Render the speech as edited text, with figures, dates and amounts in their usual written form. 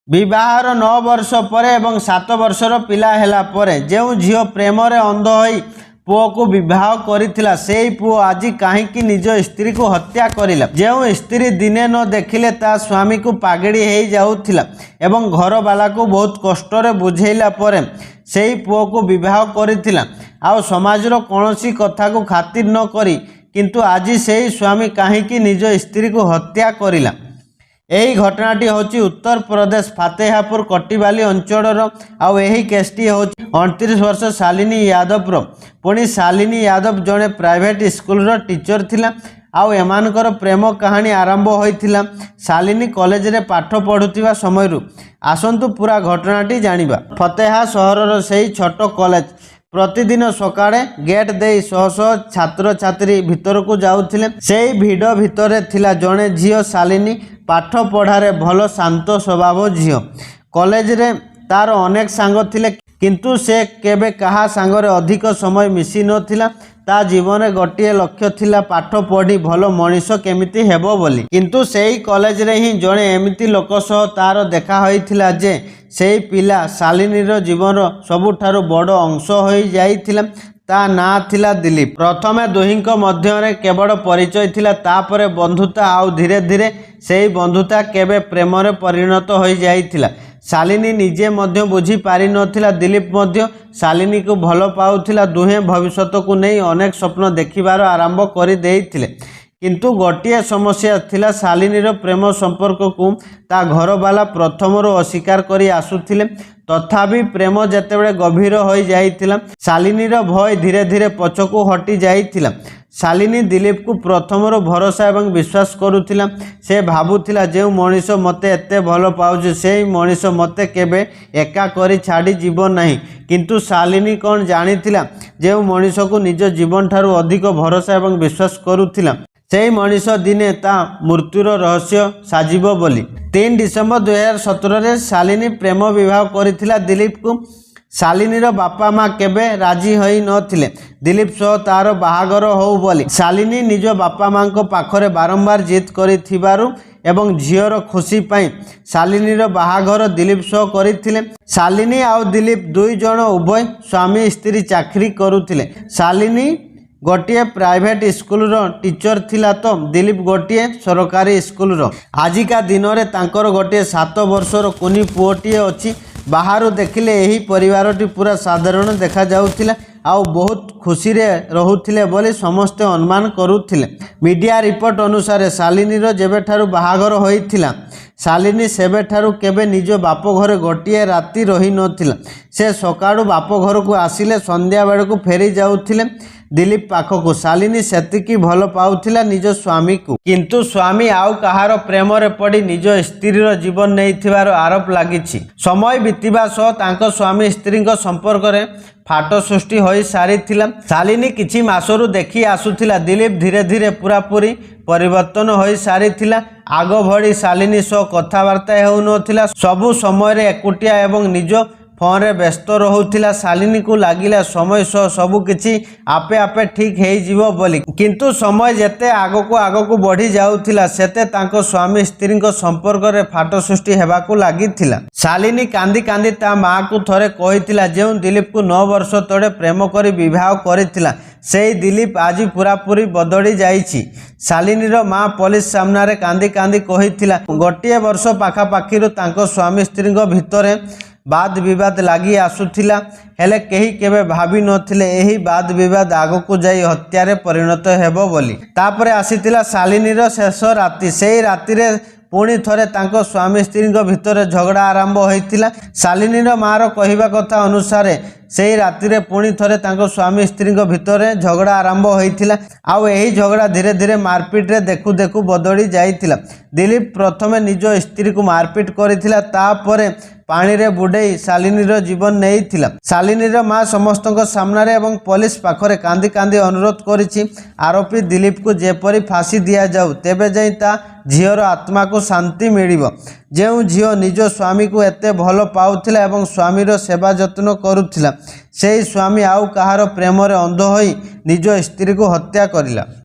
ବିବାହର 9 ବର୍ଷ ପରେ ଏବଂ 7 ବର୍ଷର ପିଲା ହେଲା ପରେ ଯେଉଁ ଝିଅ ପ୍ରେମରେ ଅନ୍ଧ ହୋଇ ପୁଅକୁ ବିବାହ କରିଥିଲା, ସେଇ ପୁଅ ଆଜି କାହିଁକି ନିଜ ସ୍ତ୍ରୀକୁ ହତ୍ୟା କରିଲା? ଯେଉଁ ସ୍ତ୍ରୀ ଦିନେ ନ ଦେଖିଲେ ତା ସ୍ୱାମୀକୁ ପାଗଳି ହେଇଯାଉଥିଲା ଏବଂ ଘରବାଲାକୁ ବହୁତ କଷ୍ଟରେ ବୁଝେଇଲା ପରେ ସେଇ ପୁଅକୁ ବିବାହ କରିଥିଲା ଆଉ ସମାଜର କୌଣସି କଥାକୁ ଖାତିର ନ କରି, କିନ୍ତୁ ଆଜି ସେଇ ସ୍ୱାମୀ କାହିଁକି ନିଜ ସ୍ତ୍ରୀକୁ ହତ୍ୟା କରିଲା? ଏହି ଘଟଣାଟି ହେଉଛି ଉତ୍ତରପ୍ରଦେଶ ଫାତେହାପୁର କଟିବାଲି ଅଞ୍ଚଳର ଆଉ ଏହି କେସ୍ଟି ହେଉଛି 29 ବର୍ଷ ଶାଲିନୀ ୟାଦବର। ପୁଣି ଶାଲିନୀ ୟାଦବ ଜଣେ ପ୍ରାଇଭେଟ ସ୍କୁଲର ଟିଚର ଥିଲା ଆଉ ଏମାନଙ୍କର ପ୍ରେମ କାହାଣୀ ଆରମ୍ଭ ହୋଇଥିଲା ଶାଲିନୀ କଲେଜରେ ପାଠ ପଢ଼ୁଥିବା ସମୟରୁ। ଆସନ୍ତୁ ପୁରା ଘଟଣାଟି ଜାଣିବା। ଫତେହା ସହରର ସେଇ ଛୋଟ କଲେଜ। ପ୍ରତିଦିନ ସକାଳେ ଗେଟ୍ ଦେଇ ଶହ ଶହ ଛାତ୍ରଛାତ୍ରୀ ଭିତରକୁ ଯାଉଥିଲେ। ସେଇ ଭିଡ଼ ଭିତରେ ଥିଲା ଜଣେ ଝିଅ ଶାଲିନୀ। ପାଠ ପଢ଼ାରେ ଭଲ, ଶାନ୍ତ ସ୍ୱଭାବ ଝିଅ। କଲେଜରେ ତାର ଅନେକ ସାଙ୍ଗ ଥିଲେ, କିନ୍ତୁ ସେ କେବେ କାହା ସାଙ୍ଗରେ ଅଧିକ ସମୟ ମିଶି ନଥିଲା। ତା ଜୀବନରେ ଗୋଟିଏ ଲକ୍ଷ୍ୟ ଥିଲା, ପାଠ ପଢ଼ି ଭଲ ମଣିଷ କେମିତି ହେବ ବୋଲି। କିନ୍ତୁ ସେଇ କଲେଜରେ ହିଁ ଜଣେ ଏମିତି ଲୋକ ସହ ତାର ଦେଖା ହୋଇଥିଲା ଯେ ସେଇ ପିଲା ଶାଲିନୀର ଜୀବନର ସବୁଠାରୁ ବଡ଼ ଅଂଶ ହୋଇଯାଇଥିଲା। ତା ନାଁ ଥିଲା ଦିଲୀପ। ପ୍ରଥମେ ଦୁହିଁଙ୍କ ମଧ୍ୟରେ କେବଳ ପରିଚୟ ଥିଲା, ତାପରେ ବନ୍ଧୁତା ଆଉ ଧୀରେ ଧୀରେ ସେଇ ବନ୍ଧୁତା କେବେ ପ୍ରେମରେ ପରିଣତ ହୋଇଯାଇଥିଲା, ଶାଲିନୀ ନିଜେ ମଧ୍ୟ ବୁଝି ପାରିନଥିଲା। ଦିଲୀପ ମଧ୍ୟ ଶାଲିନୀକୁ ଭଲ ପାଉଥିଲା। ଦୁହେଁ ଭବିଷ୍ୟତକୁ ନେଇ ଅନେକ ସ୍ୱପ୍ନ ଦେଖିବାର ଆରମ୍ଭ କରିଦେଇଥିଲେ। କିନ୍ତୁ ଗୋଟିଏ ସମସ୍ୟା ଥିଲା। ଶାଲିନୀର ପ୍ରେମ ସମ୍ପର୍କକୁ ତା ଘରବାଲା ପ୍ରଥମରୁ ଅସ୍ୱୀକାର କରି ଆସୁଥିଲେ। ତଥାପି ପ୍ରେମ ଯେତେବେଳେ ଗଭୀର ହୋଇଯାଇଥିଲା, ଶାଲିନୀର ଭୟ ଧୀରେ ଧୀରେ ପଛକୁ ହଟି ଯାଇଥିଲା। ଶାଲିନୀ ଦିଲୀପକୁ ପ୍ରଥମରୁ ଭରସା ଏବଂ ବିଶ୍ୱାସ କରୁଥିଲା। ସେ ଭାବୁଥିଲା, ଯେଉଁ ମଣିଷ ମୋତେ ଏତେ ଭଲ ପାଉଛି, ସେଇ ମଣିଷ ମୋତେ କେବେ ଏକା କରି ଛାଡ଼ି ଯିବ ନାହିଁ। କିନ୍ତୁ ଶାଲିନୀ କ'ଣ ଜାଣିଥିଲା, ଯେଉଁ ମଣିଷକୁ ନିଜ ଜୀବନଠାରୁ ଅଧିକ ଭରସା ଏବଂ ବିଶ୍ୱାସ କରୁଥିଲା, ସେଇ ମଣିଷ ଦିନେ ତା ମୃତ୍ୟୁର ରହସ୍ୟ ସାଜିବ ବୋଲି? 3 ଡିସେମ୍ବର 2017ରେ ଶାଲିନୀ ପ୍ରେମ ବିବାହ କରିଥିଲା ଦିଲୀପକୁ। ଶାଲିନୀର ବାପା ମା କେବେ ରାଜି ହୋଇନଥିଲେ ଦିଲୀପ ସହ ତାର ବାହାଘର ହଉ ବୋଲି। ଶାଲିନୀ ନିଜ ବାପା ମାଙ୍କ ପାଖରେ ବାରମ୍ବାର ଜିଦ୍ କରିଥିବାରୁ ଏବଂ ଝିଅର ଖୁସି ପାଇଁ ଶାଲିନୀର ବାହାଘର ଦିଲୀପ ସହ କରିଥିଲେ। ଶାଲିନୀ ଆଉ ଦିଲୀପ ଦୁଇ ଜଣ ଉଭୟ ସ୍ୱାମୀ ସ୍ତ୍ରୀ ଚାକିରି କରୁଥିଲେ। ଶାଲିନୀ ଗୋଟିଏ ପ୍ରାଇଭେଟ ସ୍କୁଲର ଟିଚର ଥିଲା ତ ଦିଲୀପ ଗୋଟିଏ ସରକାରୀ ସ୍କୁଲର। ଆଜିକା ଦିନରେ ତାଙ୍କର ଗୋଟିଏ 7 ବର୍ଷର କୁନି ପୁଅଟିଏ ଅଛି। ବାହାରୁ ଦେଖିଲେ ଏହି ପରିବାରଟି ପୁରା ସାଧାରଣ ଦେଖାଯାଉଥିଲା ଆଉ ବହୁତ ଖୁସିରେ ରହୁଥିଲେ ବୋଲି ସମସ୍ତେ ଅନୁମାନ କରୁଥିଲେ। ମିଡ଼ିଆ ରିପୋର୍ଟ ଅନୁସାରେ ଶାଲିନୀର ଯେବେଠାରୁ ବାହାଘର ହୋଇଥିଲା, ଶାଲିନୀ ସେବେଠାରୁ କେବେ ନିଜ ବାପ ଘରେ ଗୋଟିଏ ରାତି ରହିନଥିଲା। ସେ ସକାଳୁ ବାପ ଘରକୁ ଆସିଲେ ସନ୍ଧ୍ୟା ବେଳକୁ ଫେରି ଯାଉଥିଲେ ଦିଲୀପ ପାଖକୁ। ଶାଲିନୀ ସେତିକି ଭଲ ପାଉଥିଲା ନିଜ ସ୍ୱାମୀକୁ। କିନ୍ତୁ ସ୍ୱାମୀ ଆଉ କାହାର ପ୍ରେମରେ ପଡ଼ି ନିଜ ସ୍ତ୍ରୀର ଜୀବନ ନେଇଥିବାର ଆରୋପ ଲାଗିଛି। ସମୟ ବିତିବା ସହ ତାଙ୍କ ସ୍ୱାମୀ ସ୍ତ୍ରୀଙ୍କ ସମ୍ପର୍କରେ ଫାଟ ସୃଷ୍ଟି ହୋଇସାରିଥିଲା। ଶାଲିନୀ କିଛି ମାସରୁ ଦେଖି ଆସୁଥିଲା, ଦିଲୀପ ଧୀରେ ଧୀରେ ପୁରାପୁରି ପରିବର୍ତ୍ତନ ହୋଇସାରିଥିଲା। ଆଗ ଭଳି ଶାଲିନୀ ସହ କଥାବାର୍ତ୍ତା ହେଉନଥିଲା। ସବୁ ସମୟରେ ଏକୁଟିଆ ଏବଂ ନିଜ ଫୋନରେ ବ୍ୟସ୍ତ ରହୁଥିଲା। ଶାଲିନୀକୁ ଲାଗିଲା, ସମୟ ସହ ସବୁ କିଛି ଆପେ ଆପେ ଠିକ୍ ହେଇଯିବ ବୋଲି। କିନ୍ତୁ ସମୟ ଯେତେ ଆଗକୁ ଆଗକୁ ବଢ଼ି ଯାଉଥିଲା, ସେତେ ତାଙ୍କ ସ୍ୱାମୀ ସ୍ତ୍ରୀଙ୍କ ସମ୍ପର୍କରେ ଫାଟ ସୃଷ୍ଟି ହେବାକୁ ଲାଗିଥିଲା। ଶାଲିନୀ କାନ୍ଦି କାନ୍ଦି ତା ମାଆକୁ ଥରେ କହିଥିଲା, ଯେଉଁ ଦିଲୀପକୁ 9 ବର୍ଷ ତଳେ ପ୍ରେମ କରି ବିବାହ କରିଥିଲା, ସେଇ ଦିଲୀପ ଆଜି ପୁରାପୁରି ବଦଳି ଯାଇଛି। ଶାଲିନୀର ମା ପୋଲିସ ସାମ୍ନାରେ କାନ୍ଦି କାନ୍ଦି କହିଥିଲା, ଗୋଟିଏ ବର୍ଷ ପାଖାପାଖିରୁ ତାଙ୍କ ସ୍ୱାମୀ ସ୍ତ୍ରୀଙ୍କ ଭିତରେ ବାଦ ବିବାଦ ଲାଗି ଆସୁଥିଲା। ହେଲେ କେହି କେବେ ଭାବି ନଥିଲେ ଏହି ବାଦ ବିବାଦ ଆଗକୁ ଯାଇ ହତ୍ୟାରେ ପରିଣତ ହେବ ବୋଲି। ତାପରେ ଆସିଥିଲା ଶାଲିନୀର ଶେଷ ରାତି। ସେଇ ରାତିରେ ପୁଣି ଥରେ ତାଙ୍କ ସ୍ୱାମୀ ସ୍ତ୍ରୀଙ୍କ ଭିତରେ ଝଗଡ଼ା ଆରମ୍ଭ ହୋଇଥିଲା। ଶାଲିନୀର ମାଆର କହିବା କଥା ଅନୁସାରେ ସେଇ ରାତିରେ ପୁଣି ଥରେ ତାଙ୍କ ସ୍ୱାମୀ ସ୍ତ୍ରୀଙ୍କ ଭିତରେ ଝଗଡ଼ା ଆରମ୍ଭ ହୋଇଥିଲା ଆଉ ଏହି ଝଗଡ଼ା ଧୀରେ ଧୀରେ ମାରପିଟରେ ଦେଖୁ ଦେଖୁ ବଦଳି ଯାଇଥିଲା। ଦିଲୀପ ପ୍ରଥମେ ନିଜ ସ୍ତ୍ରୀକୁ ମାରପିଟ କରିଥିଲା, ତାପରେ ପାଣିରେ ବୁଡ଼େଇ ଶାଲିନୀର ଜୀବନ ନେଇଥିଲା। ଶାଲିନୀର ମା ସମସ୍ତଙ୍କ ସାମ୍ନାରେ ଏବଂ ପୋଲିସ ପାଖରେ କାନ୍ଦି କାନ୍ଦି ଅନୁରୋଧ କରିଛି, ଆରୋପି ଦିଲୀପକୁ ଯେପରି ଫାଶୀ ଦିଆଯାଉ, ତେବେ ଯାଇ ତା ଝିଅର ଆତ୍ମାକୁ ଶାନ୍ତି ମିଳିବ। ଯେଉଁ ଝିଅ ନିଜ ସ୍ୱାମୀକୁ ଏତେ ଭଲ ପାଉଥିଲା ଏବଂ ସ୍ୱାମୀର ସେବା ଯତ୍ନ କରୁଥିଲା, ସେହି ସ୍ୱାମୀ ଆଉ କାହାର ପ୍ରେମରେ ଅନ୍ଧ ହୋଇ ନିଜ ସ୍ତ୍ରୀକୁ ହତ୍ୟା କରିଲା।